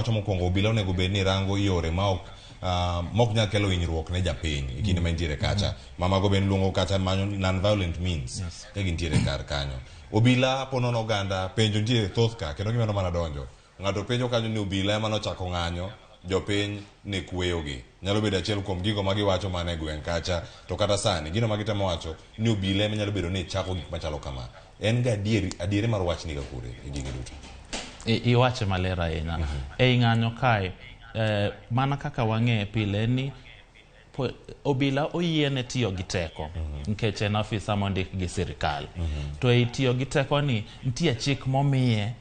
Owacho mokwongo obila onego bed ni rango yore ma ok mok nyal kelo hinyruok ne japiny e kinde ma intiere kacha. Ma mago bende luongo kata manyo non-violent means ka gintiere kar kanyo. Obila ponono oganda penjo nitiere thoth ka kendo gimedo mana donjo. Ng'ato penjo kanyo ni obila ema nochako ng'anyo, jopiny ne kweyogi. Nyalo bedo achiel kuom gigo ma giwacho mana e gweng' kacha. To kata sani, gino ma gitemo wacho ni obila ema nyalo bedo ni chako gik machalo kama. En ga adieri, adieri mar wach ni ga kure e gigi duto. Iwache maler ahinya. Ei ng'anyo kae, mana kaka wang'e pile ni obila oyiene tiyo gi teko nikech en afisa mondik gi sirikal. To ei tiyo gi teko ni nitie chik momiye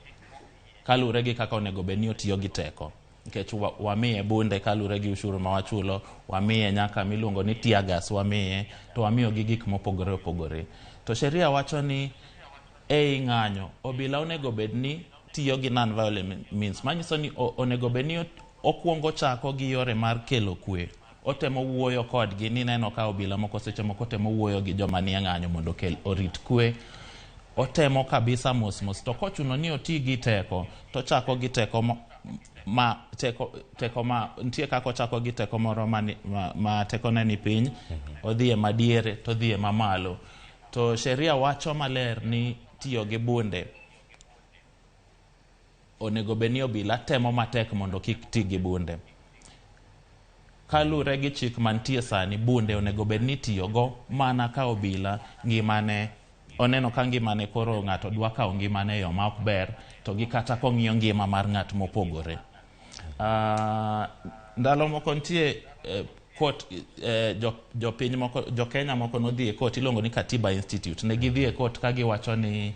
kaluwore gi kaka onego bed ni otiyo gi teko. Nikech wamiye bunde kaluwore gi ushuru ma wachulo, wamiye nyaka miluongo ni tear gas wamiye, to wamiyo gi gik mopogore opogore. To sheria wacho ni ei ng'anyo, obila onego bed ni tiyo gi non-violent means, manyiso ni onego bed ni okwongo chako gi yore mar kelo kwe. Otemo wuoyo kodgi ni neno ka obila moko seche moko temo wuoyo gi joma nie ng'anyo mondo okel orit kwe. Otemo kabisa mos mos, to kochuno ni oti gi teko, to ochako gi teko ma teko, teko ma nitie kaka ochako gi teko moro ma tekone ni piny, odhi e madiere to odhi e mamalo. To sheria wacho maler ni tiyo gi bunde onego bed ni obila temo matek mondo kik ti gi bunde. Kaluwore gi chik mantie sani, bunde onego bed ni itiyogo mana ka obila ngimane oneno ka ngimane koro ng'ato dwa kawo ngimane e yo ma ok ber, to gi kata kong'iyo ngima mar ng'at mopogore. Ndalo moko nitie court, jopiny moko, jo Kenya moko nodhi e court iluongo ni Katiba Institute. Ne gidhi e court ka giwacho ni